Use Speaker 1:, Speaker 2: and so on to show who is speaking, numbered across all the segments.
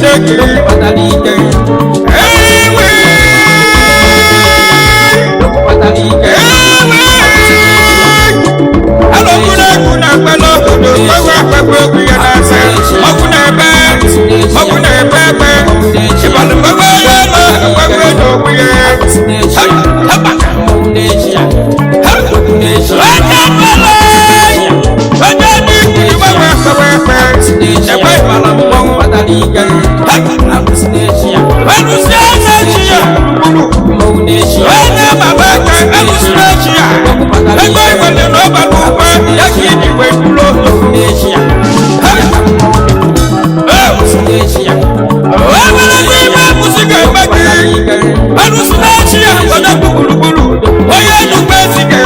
Speaker 1: kene gị.
Speaker 2: Kpatara ike.
Speaker 1: Ewe.
Speaker 2: Kpatara ike.
Speaker 1: Ewe. Alọgwụnegwu na-akpala obodo gbanwe akpagbu egwu ya n'asa. Ọgwụ na-ebe, ọgwụ na-ebe ebe. Ịbalụ mgbanwe ya elu akpagbu n'onwe ya. Ha, haba.
Speaker 2: Mmọnwụ na-echi ya.
Speaker 1: Ha.
Speaker 2: Na-echi ya.
Speaker 1: Onye mmadụ, onye dị ikwu gbanwe akpagbu ekpe. Ekwe ịbala mmọnwụ.
Speaker 2: Kpatara ike.
Speaker 1: Ha.
Speaker 2: Akwụsị na-echi ya.
Speaker 1: Alụsị na-echi ya gburugburu.
Speaker 2: Mmọnwụ na-echi ya.
Speaker 1: Onye mama aka alụsị na-echi ya. Ego iwere n'ọba n'ụgwọ ya ka iji wee buru otu.
Speaker 2: Na-echi ya.
Speaker 1: Ha!
Speaker 2: Akwụsị na-echi ya.
Speaker 1: Ewere n'ime alụsị ga-eme gị. Alụsị na-echi ya onye bụ gburugburu. Onye nnukwu ezi ga.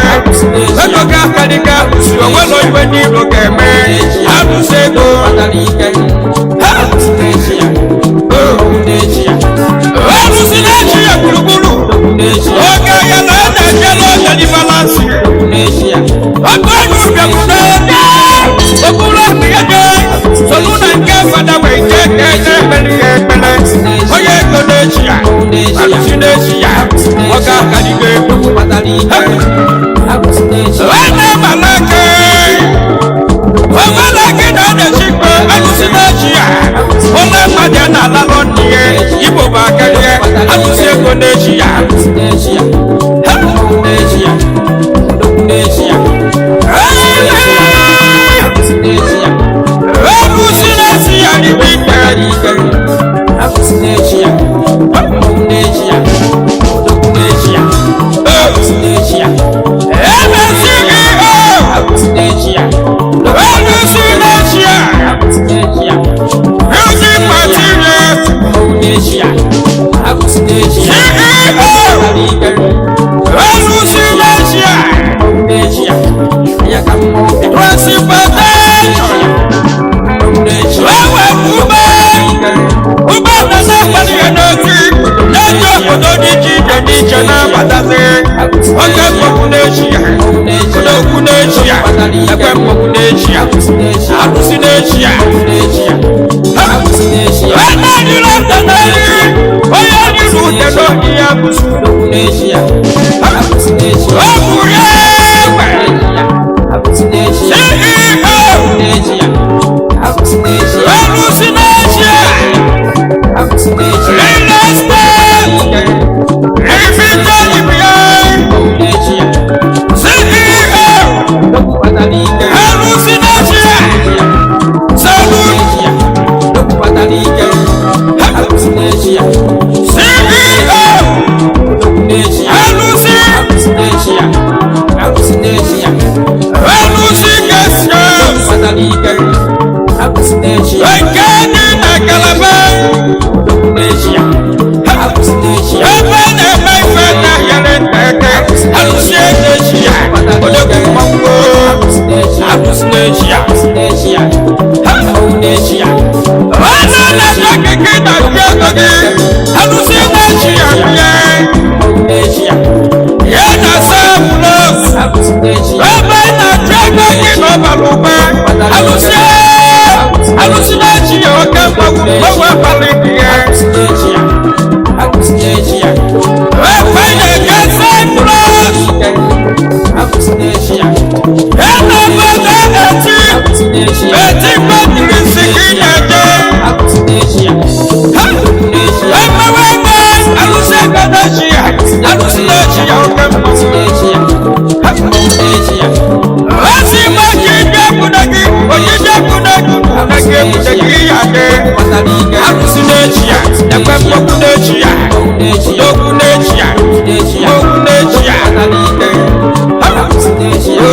Speaker 1: Ego ga-akarị ka alụsị onwere iwe n'iro ga-eme. Alụsị ego.
Speaker 2: Kpatara ike.
Speaker 1: Ha!
Speaker 2: Akwụsị na-echi ya. Mmọnwụ na-echi ya.
Speaker 1: Alụsị na-echi ya gburugburu.
Speaker 2: Na-echi ya.
Speaker 1: Oge ya na ọ na-eje n'ọja dị balansị.
Speaker 2: Na-echi ya.
Speaker 1: Ọgọ́rùn bẹ̀rù okpuru akpịgide solu na nke fada wee jee ka ede ekpere ya ekpere onye ego na-echi ya alụsị na-echi ya ọ ga-akarịgo egwu.
Speaker 2: Kpatara ike. Akwụsị na-echi ya.
Speaker 1: Onye malaka omela gị na ọ na-echi ikpe alụsị na-echi ya onye mmadụ ya na-alalụ ndị ya igbo bụ akarịa alụsị ego na-echi ya.
Speaker 2: Akwụsị na-echi ya. Mmọnwụ na-echi ya. Odogwu na-echi ya. Akwụsị na-echi ya.
Speaker 1: Alụsị na-echi ya n'igbe ikpe.
Speaker 2: Kpatara ike. Akwụsị na-echi ya. Mmọnwụ na-echi ya. Odogwu na-echi ya. Akwụsị na-echi ya.
Speaker 1: MCEO.
Speaker 2: Akwụsị na-echi ya.
Speaker 1: Alụsị na-echi ya.
Speaker 2: Akwụsị na-echi ya.
Speaker 1: Music materials.
Speaker 2: Mmọnwụ na-echi ya. Akwụsị na-echi ya.
Speaker 1: CEO.
Speaker 2: Kpatara ike.
Speaker 1: Alụsị na-echi ya.
Speaker 2: Mmọnwụ na-echi ya. Ya ka mmọnwụ bịa.
Speaker 1: Transportation.
Speaker 2: Mmọnwụ na-echi ya.
Speaker 1: Ewepụ ube. Ube na na-akpali ya n'otu. Na-eji obodo dị iche iche dị iche na-abatazi. Oke mkpọkwu na-echi ya. Odogwu na-echi ya. Ekwe mkpọkwu na-echi ya.
Speaker 2: Akwụsị na-echi ya.
Speaker 1: Alụsị na-echi ya.
Speaker 2: Na-echi ya.
Speaker 1: Ha!
Speaker 2: Akwụsị na-echi ya.
Speaker 1: Onye dịrị ute n'elu. Onye dịrị ute n'oge ya bụsụ.
Speaker 2: Na-echi ya. Akwụsị na-echi ya.
Speaker 1: Ọ bụ ya egbe.
Speaker 2: Akwụsị na-echi ya.
Speaker 1: CEO.
Speaker 2: Na-echi ya. Akwụsị na-echi ya.
Speaker 1: Alụsị na-echi ya.
Speaker 2: Akwụsị na-echi ya.
Speaker 1: Real estate. Ifite ibie.
Speaker 2: Na-echi ya.
Speaker 1: CEO.
Speaker 2: Odogwu kpatara ike.
Speaker 1: Alụsị na-echi ya. Salu.
Speaker 2: Na-echi ya. Odogwu kpatara ike. Akwụsị na-echi ya.
Speaker 1: CEO.
Speaker 2: Odogwu na-echi ya.
Speaker 1: Alụsị.
Speaker 2: Akwụsị na-echi ya. Akwụsị na-echi ya.
Speaker 1: Alụsị Gesios.
Speaker 2: Kpatara ike. Akwụsị na-echi ya.
Speaker 1: Nke dị na Kalaba.
Speaker 2: Odogwu na-echi ya. Akwụsị na-echi ya.
Speaker 1: Ebe na-eme ife na yere nteke. Alụsị na-echi ya. Odogwu mmanwụ.
Speaker 2: Akwụsị na-echi ya.
Speaker 1: Alụsị na-echi ya.
Speaker 2: Akwụsị na-echi ya. Mmọnwụ na-echi ya.
Speaker 1: Onye na-achọ keke na-achọ ego gị. Alụsị na-echi ya bịa.
Speaker 2: Mmọnwụ na-echi ya.
Speaker 1: Ya na Saplọs.
Speaker 2: Akwụsị na-echi ya.
Speaker 1: Ebe na-achọ ego gị na ọbara ụba. Alụsị alụsị na-echi ya oke mgbanwe mgbanwe abalị dị ya.
Speaker 2: Akwụsị na-echi ya. Akwụsị na-echi ya.
Speaker 1: Ebe na-eke Saplọs.
Speaker 2: Akwụsị na-echi ya.
Speaker 1: Ya na ebe na-eti.
Speaker 2: Akwụsị na-echi ya.
Speaker 1: Eti mmadụ isi gị na-eje.
Speaker 2: Akwụsị na-echi ya.
Speaker 1: Ha!
Speaker 2: Na-echi ya.
Speaker 1: Emewe ebe alụsị ego na-echi ya. Alụsị na-echi ya oke
Speaker 2: Akwụsị
Speaker 1: mgbanwe.
Speaker 2: na-echi ya. Na-echi ya.
Speaker 1: Esi mmadụ ije ekwude gị, ojije ekwude gị, ekwude gị ekwude gị ya dị.
Speaker 2: Kpatara ike.
Speaker 1: Alụsị na-echi ya, ekwe mkpọkwu na-echi ya,
Speaker 2: Na-echi ya.
Speaker 1: odogwu na-echi ya,
Speaker 2: Na-echi ya.
Speaker 1: mmọnwụ na-echi ya.
Speaker 2: Kpatara ike. Akwụsị na-echi ya.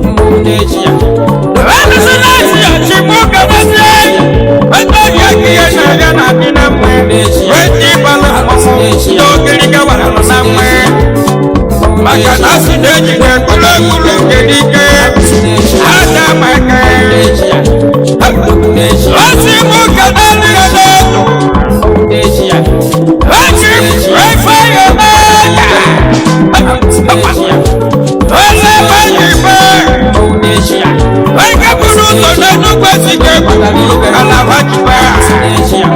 Speaker 2: Mmọnwụ na-echi ya.
Speaker 1: Alụsị na-echi ya, chigbu kenezie. Ebe ọrịa gị ya na ya na-adị na mma. Wee ndị ịbala mmọnwụ, ndị ogiriga wara nọ na mma. Maka na asị na-ejide ekwulu ekwulu nke n'ike. Ha na-ama aka.
Speaker 2: Na-echi ya.
Speaker 1: Asị mụ kenezie ya n'ọdụ.
Speaker 2: Na-echi ya.
Speaker 1: Echi, efe ya n'aka.
Speaker 2: Na-echi ya.
Speaker 1: Onye enweghị ibe.
Speaker 2: Na-echi ya.
Speaker 1: Onye buru ụzọ n'Enugwu Ezike gburugburu ala Wajiba.
Speaker 2: Na-echi ya.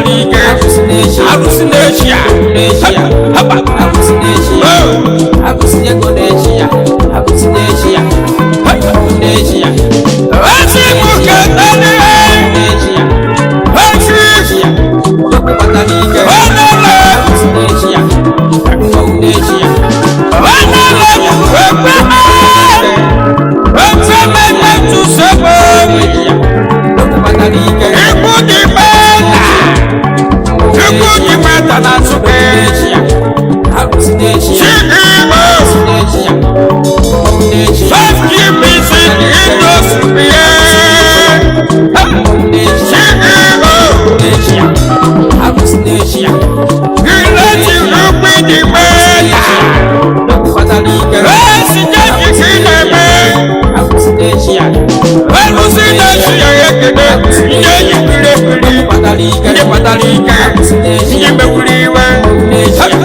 Speaker 1: kpatara ike.
Speaker 2: Arụsị na-echi ya.
Speaker 1: Arụsị na-echi ya.
Speaker 2: Na-echi ya.
Speaker 1: Haba.
Speaker 2: Arụsị na-echi ya.
Speaker 1: Oh.
Speaker 2: Arụsị ego na-echi ya. Arụsị na-echi ya. Na-echi ya.
Speaker 1: Ezi mụ ketele.
Speaker 2: Na-echi ya.
Speaker 1: Echi.
Speaker 2: Na-echi ya. Odogwu kpatara ike.
Speaker 1: Onele.
Speaker 2: Arụsị na-echi ya. Mmanwụ na-echi ya.
Speaker 1: Onele. Ekweme. Ekweme na-etusebe.
Speaker 2: Na-echi ya. Odogwu kpatara ike.
Speaker 1: Ikwu dị meta. Ikwu dị meta na Nsụka.
Speaker 2: Na-echi ya. Arụsị na-echi ya.
Speaker 1: Chidibo.
Speaker 2: Arụsị na-echi ya. Mmanwụ na-echi ya.
Speaker 1: 50% industry.
Speaker 2: Mmanwụ na-echi ya.
Speaker 1: Chidibo.
Speaker 2: Na-echi ya. Arụsị na-echi ya.
Speaker 1: Ìrètí rúgbìn ní mẹ́ta.
Speaker 2: Odogwu kpatara ike.
Speaker 1: Èsì jẹ́jì kí lè
Speaker 2: Arụsị na-echi ya.
Speaker 1: Ẹlùsí náà ṣì yẹ kéde. Ǹjẹ́ yìí kiri kiri.
Speaker 2: Kpatara ike.
Speaker 1: Ndị kpatara ike.
Speaker 2: Arụsị na-echi
Speaker 1: Ndị
Speaker 2: ya.
Speaker 1: mekwuru iwe.
Speaker 2: Na-echi ya.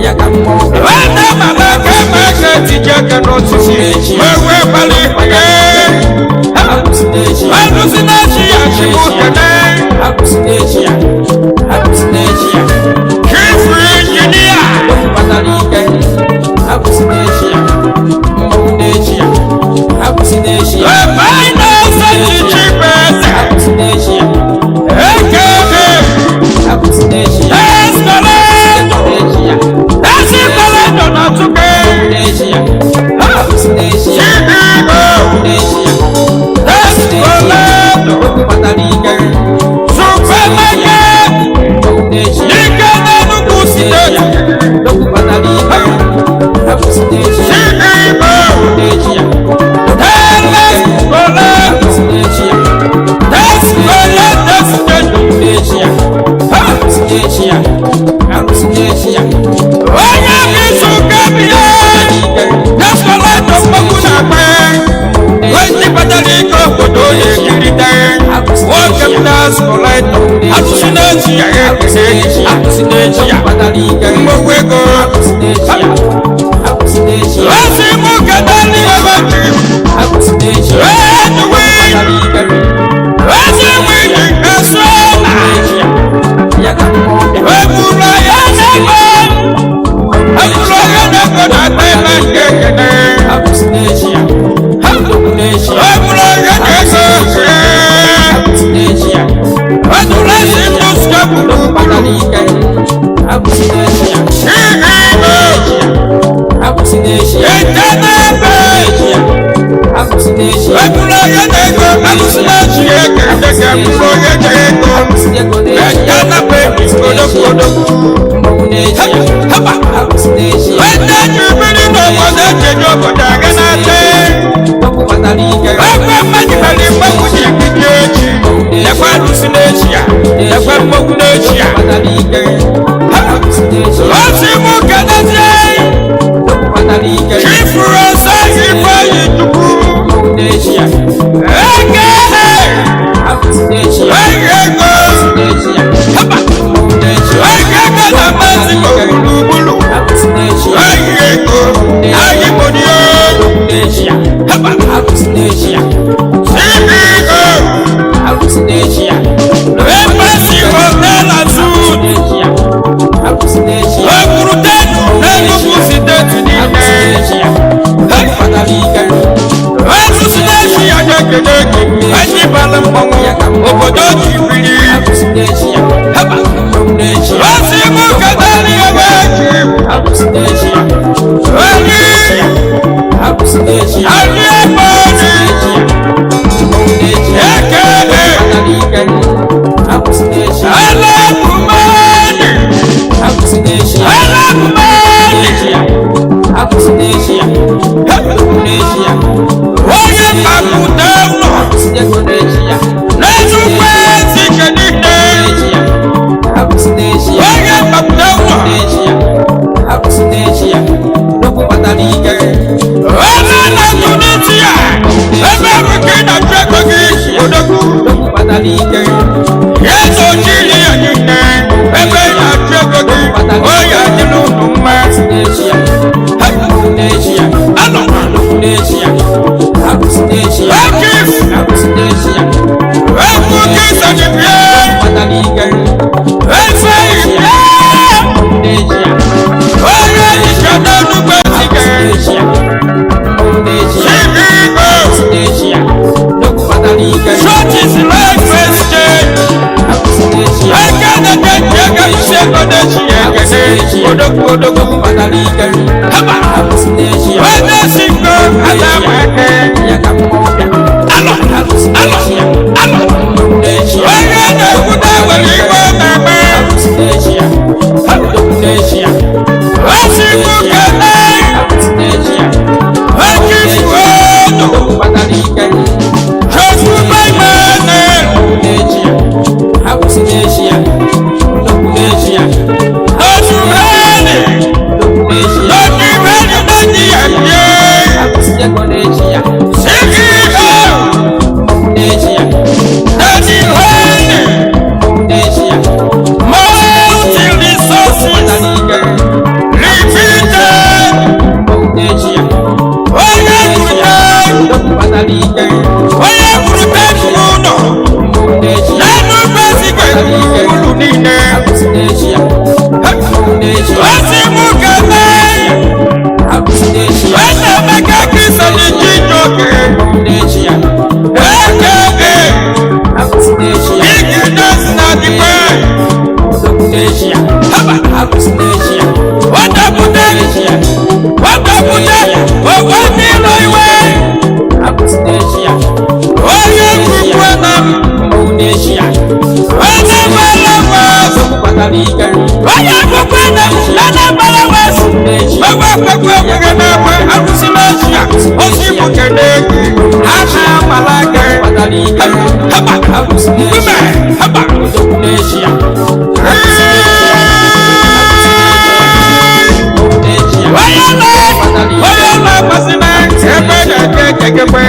Speaker 2: Ya ka mmụọ bịara.
Speaker 1: Ẹnẹ màmá kẹ́mẹ́ ṣe ti jẹ́ kẹ́nu osisi. Wẹ́wẹ́ balẹ̀ ìpàgẹ́.
Speaker 2: Arụsị na-echi ya.
Speaker 1: Ẹlùsí náà ṣì yẹ ṣubú kẹ́nẹ́.
Speaker 2: Arụsị na-echi ya. Arụsị na-echi ya.
Speaker 1: Chief Engineer.
Speaker 2: Odogwu kpatara ike. Arụsị na-echi ya. Mmọnwụ na-echi ya. Arụsị na-echi ya.
Speaker 1: Ẹ̀fẹ́ náà ṣe ti jí bẹ́ẹ̀.
Speaker 2: Arụsị na-echi ya.
Speaker 1: Ekeke.
Speaker 2: Arụsị na-echi ya.
Speaker 1: Escalator.
Speaker 2: Na-echi ya.
Speaker 1: Escalator na Nsụka.
Speaker 2: Na-echi ya. Arụsị na-echi ya.
Speaker 1: Chidigo.
Speaker 2: Na-echi ya.
Speaker 1: Escalator.
Speaker 2: Odogwu kpatara ike.
Speaker 1: Supermarket.
Speaker 2: Mmọnwụ na-echi ya.
Speaker 1: Ike n'Enugu steeti.
Speaker 2: Odogwu kpatara ike. Arụsị na-echi ya.
Speaker 1: Chidigo.
Speaker 2: Na-echi ya.
Speaker 1: Escalator.
Speaker 2: Arụsị na-echi ya.
Speaker 1: Escalator steeti.
Speaker 2: Na-echi ya. Arụsị na-echi ya. Arụsị na-echi ya.
Speaker 1: Onye bi Nsụka bi ya. Escalator mgbagbu na-agba. Onye kpatara ike obodo na-ekirite. Nwoke m na-escalator. Arụsị na-echi ya ekele. Arụsị na-echi ya.
Speaker 2: Kpatara ike.
Speaker 1: Mgbagbu ego.
Speaker 2: Arụsị na-echi ya. Arụsị na-echi ya.
Speaker 1: Esi mụ kedali ebe ji.
Speaker 2: Arụsị na-echi ya.
Speaker 1: Ejuwe.
Speaker 2: Kpatara ike.
Speaker 1: Esi mụ iji eso na.
Speaker 2: Na-echi ya. Ya ka mmụọ bịara.
Speaker 1: Eburu ya n'ego. Eburu ya n'ego na ebe nke ekene.
Speaker 2: Arụsị na-echi ya. Odogwu na-echi ya.
Speaker 1: Eburu ya n'ego.
Speaker 2: Arụsị na-echi ya.
Speaker 1: Eduru esi ndụ skepụrụ
Speaker 2: Kpatara ike. Arụsị na-echi ya.
Speaker 1: Chidigo.
Speaker 2: Arụsị na-echi ya.
Speaker 1: Ete n'ebe.
Speaker 2: Arụsị na-echi ya.
Speaker 1: Eburu ya n'ego. Arụsị na-echi ya ekene ka eburu ya n'ego.
Speaker 2: Arụsị ego na-echi
Speaker 1: Ete
Speaker 2: ya.
Speaker 1: n'ebe kodokwodo.
Speaker 2: Mmọnwụ na-echi ya.
Speaker 1: Haba.
Speaker 2: Arụsị na-echi ya.
Speaker 1: Ete ji mmiri n'obodo echeji obodo aga na-ate.
Speaker 2: Odogwu kpatara ike.
Speaker 1: Ekwe mmadụ mere mgbagbu ji bido echi. Lekwa arụsị na-echi ya. Lekwa mgbagbu na-echi ya.
Speaker 2: Kpatara ike. Arụsị na-echi ya.
Speaker 1: Osi mụ kenezie.
Speaker 2: Odogwu kpatara ike.
Speaker 1: Chifuru ọsọ Ifeanyi Chukwu.
Speaker 2: Mmọnwụ na-echi ya.
Speaker 1: Eke
Speaker 2: Arụsị na-echi ya.
Speaker 1: enyi ego.
Speaker 2: Na-echi ya.
Speaker 1: Haba.
Speaker 2: Mmọnwụ na-echi ya.
Speaker 1: Enyi ego na mmasị gburugburu.
Speaker 2: Arụsị na-echi ya.
Speaker 1: Enyi ego. Anyị bụ ndị
Speaker 2: Na-echi ya.
Speaker 1: Haba.
Speaker 2: Arụsị na-echi ya.
Speaker 1: CEO.
Speaker 2: Arụsị na-echi ya.
Speaker 1: Embassy Hotel and Suites.
Speaker 2: Na-echi ya. Arụsị na-echi ya.
Speaker 1: Ekwurutenu n'Enugu steeti
Speaker 2: Arụsị
Speaker 1: niile.
Speaker 2: na-echi ya. Kpatara ike.
Speaker 1: Asụsụ na-echi ya na-ekele gị. Anyị bara mmanwụ obodo ji biri.
Speaker 2: Arụsị na-echi ya.
Speaker 1: Haba.
Speaker 2: Mmọnwụ na-echi ya.
Speaker 1: Asị mụ kedali ebe ji.
Speaker 2: Arụsị na-echi ya.
Speaker 1: Anyị
Speaker 2: Arụsị na-echi ya.
Speaker 1: anyị ebe dị.
Speaker 2: Na-echi ya. Mmọnwụ na-echi ya.
Speaker 1: Ekele.
Speaker 2: Kpatara ike. Arụsị na-echi ya.
Speaker 1: Alakụmani.
Speaker 2: Arụsị na-echi ya.
Speaker 1: Alakụmani.
Speaker 2: Na-echi ya. Arụsị na-echi ya. Na-echi ya.
Speaker 1: Onye mkpapụta ụlọ
Speaker 2: Arụsị ego na-echi ya.
Speaker 1: n'ezugbo ezi. Haba. Onye si ngo ada nweke. Alọ, alọ, alọ. Onye na-ekwute nwere iwe na-eme. Osi mụ kene. Oji fuo odo. Chukwu gbemene. Otu reni. Lọ́dí reni lọ́dí ẹ̀yẹ. CEO. Lọ́dí reni. Multi resources. Limited. Onye gwurute. Onye gwurute n'ụlọ. N'elu gbèsè gbùrù niile. Osi mụ kene. Nwanne Emeka Kristo Chijioke. AKA Big Nurse na Dikwe. Haba. Wọdapụta. Wọdapụta. Owe n'ịlọ iwe. Onye kwukwe na m. Onye nwere nwe. Onye kwukwe na m. Onye nwere nwe. Gbogbo akwụkwọ enweghị na-enwe arụsị n'Eshia. Osi mụ kene gị. Ha na-amala gị. Haba. Ume. Haba. Onye na onye na-amasị na ebe na-eke ekekekwe.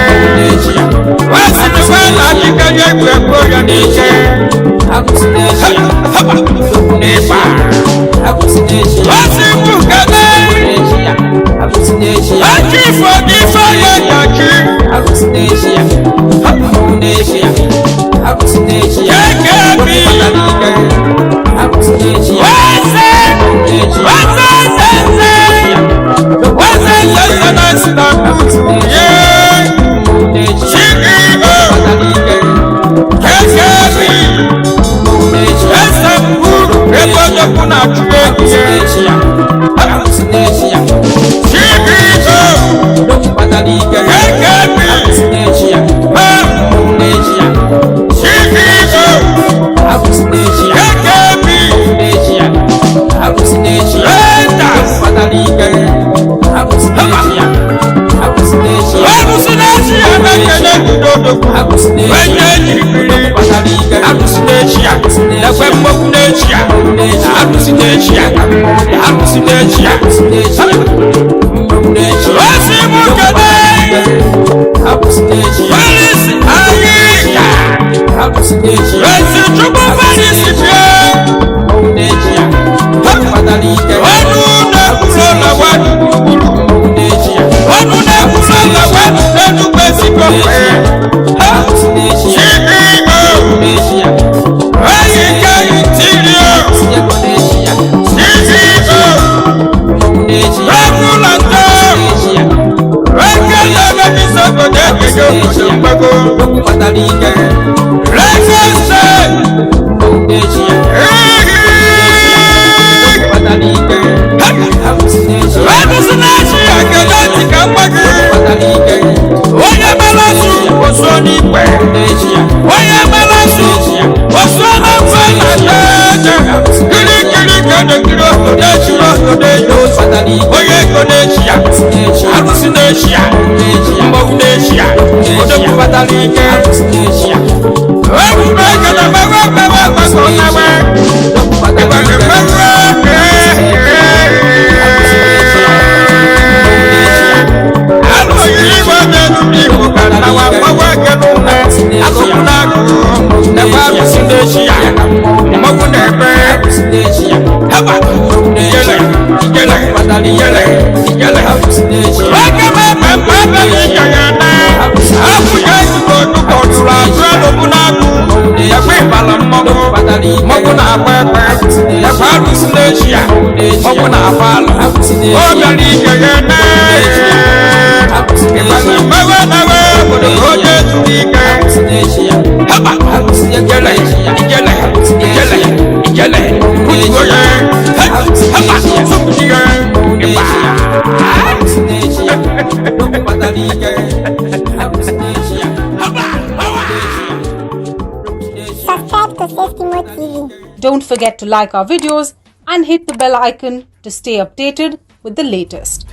Speaker 1: Wesị na ebe na-adịka ya egwu egwu ya n'ike. Haba. Ịgba. Osi mụ kene. Achi ifo n'ife ya nyachi. KKB. Wese. Wese sese. Wese sese na Istanbul. Yeah. CEO. KKB. Istanbul. Ebe ọjọkwu na-achụ ego. CEO. KKB. CEO. KKB. Renders. Arụsị na-echi ya na-ekele gị Onye ejiri mmiri. Arụsị na-echi ya. Ekwe mmọnwụ na-echi ya. Arụsị na-echi ya. Arụsị na-echi ya. Osi mụ kene. Felix Ayika. Esi Chukwu Felix bie. Ọnụ na-ekwuru ụlọ gwa gburugburu. Ọnụ na-ekwuru ụlọ gwa n'Enugwu Ezikọfe. CEO. Ayika Interior. CEO. Regulatory. Ekele mebisa obodo ekele obodo mgbago. Lagos State. Arụsị na-achị ekele ntị ka mgbago. Onye mere asụ osuo n'ikwe. Onye mere asụ osuo na mfe na jeje. Kirikiri ka na-ekiri obodo echiri obodo eji ụzọ. Onye ego na-echi ya. Arụsị na-echi ya. Mmọnwụ na-echi ya. Odogwu batara ike. Ebube ego na mmewe mmewe mgbakọ na-enwe. Ịgbara mmewe. Alụghị igwe na-enu n'Igbo ka nnawa mgbawa eke n'ụlọ. Akụkụ na-akụkụ. Ekwe arụsị na-echi ya. Mmọnwụ na-eme. Haba. Ijele, ijele, ijele, ijele. Eke m eme mgbe ebe ije ya na. Abụ ya ezigbo nnukwu ọdụrụ azụ elogbu n'agụ. Ekwe ịbala mmọnwụ. Mmọnwụ na-agba ekpe. Ekwe arụsị na-echi ya. Mmọnwụ na-agba alụ. Ọ bịara ije ya na. Ịbala mmewe na-ewe obodo ka onye zuru ike. Haba. Ijele, ijele, ijele, ijele. Kutuo ya. Haba. Sụpụ ya. Ịgba.
Speaker 3: TV.
Speaker 4: Don't forget to like our videos and hit the bell icon to stay updated with the latest.